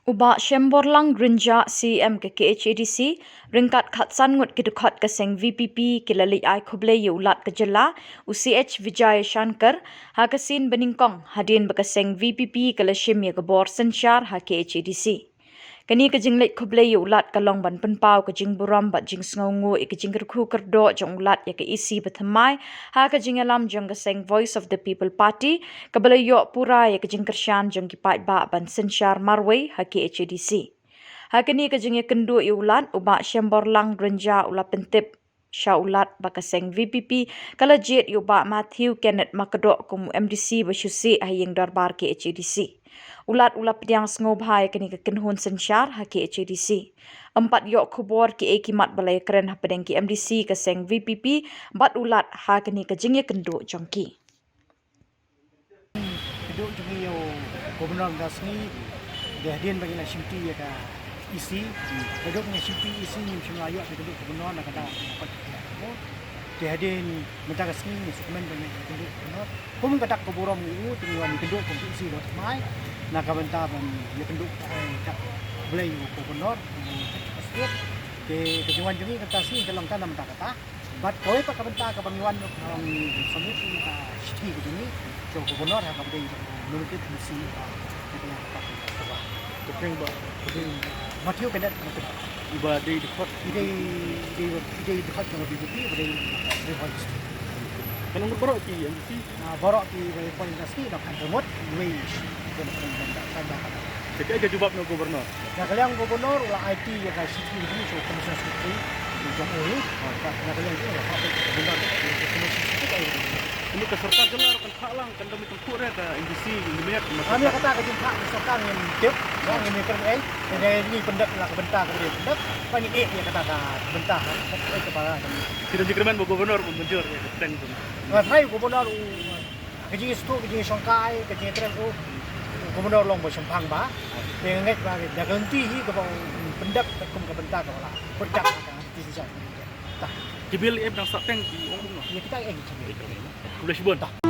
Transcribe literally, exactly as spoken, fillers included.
U Bah Shemborlang Rynjah, C E M ka K H A D C, ryngkat khatsan ngut ki dkhot ka seng V P P ki la leit ai khublei ïa u Lat ka jylla, u C H Vijayashankar, ha ka sien banyngkong hadien ba ka seng V P P ka la shim ïa ka bor synshar ha K H A D C. Kane ka jingleit khublei ïa u Lat ka long ban pynpaw ka jingburom bad jingsngewnguh ïa ka jingkyrkhu kyrdoh jong u Lat ïa ka E C bathymmai ha ka jingïalam jong ka seng Voice of the People Party, kaba la ïoh pura ïa ka jingkyrshan jong ki paidbah ban synshar marwei ha K H A D C. Ha kane ka jingïakynduh ïa u Lat, u Bah Shemborlang Rynjah u la pyntip sha u Lat ba ka seng V P P ka la jied ïa u Bah Matthew Kenneth Makdoh kum u M D C ba shu sih ha ïing dorbar K H A D C. U Lat u la pdiang sngewbha ïa kane ka kynhun synshar ha K H A D C. Ym pat ïoh khubor kiei ki mat ba la ïakren hapdeng ki M D C ka seng V P P bad u Lat ha kane ka jingïakynduh jong ki. Kynduh jong ngi ïa u Governor mynta sngi, dei hadien ba ngi la shimti ïa ka E C. Kynduh ngi shimti E C, ngim shym la ïoh kynduh Governor na ka daw. Te hadien mynta ka sngi ngi sngewkmen ba ngi kynduh Governor. Kum ka dak ka burom ngi u, te ngi wan kynduh kum E C bathymmai na ka bynta ban ïakynduh, eh, dak khublei u Governor, u State. Te ka jingwan jong ngi kata sngi ka long tang na bynta kata. Bad kawei pat ka bynta kaba ngi wan, um, submit ïa ka shithi ka jong ngi sha u Governor ha kaba dei nominated M C, uh, na ka liang ka party Lok Sabha. Ka kyrteng ba, ka kyrteng, uh, Matthew Kenneth Makdoh. Iba dei dkhot. I dei, i dei, i dei dkhot jong ka B J P, iba dei, uh, Ri Bhoi District. Ka long baroh ki M D C? Ah, baroh kiba ïa poi industry na phan jong ngut, wei. Te kaei ka jubab na u Governor? Na ka liang u Governor u la aiti ïa ka shithi jong u sha u Commissioner Secretary jong u. Na ka liang jong u la phah peit u Governor, u Commissioner Secretary. Kane ka sorkar jylla ruh kan phah lang, kan da mih tyngkhuh re ka M D C, ngim ïa. Ngam ïa kata ka jingphah ka sorkar ngim tip, ngim ïa kren ei. Ngi pyndep la ka bynta ka dei pyndep, ba ngi ïeh ïa kata ka bynta ha. Ki don jingkyrmen ba u Governor un mynjur ïa ka teng tu. Nga tharai u Governor u Ka jingïasyllok, ka jingïashongkai, ka jingïatren, u Governor long ba shemphang bha. Te nga ngeit ba da ka lynti hi kaba u pyndep katkum ka bynta kaba la pynjah ka T V Channel. Tah. Ki bill em dang sah teng ki ong kumno? Ïa kita em ki bill. Khublei shibun. Tah.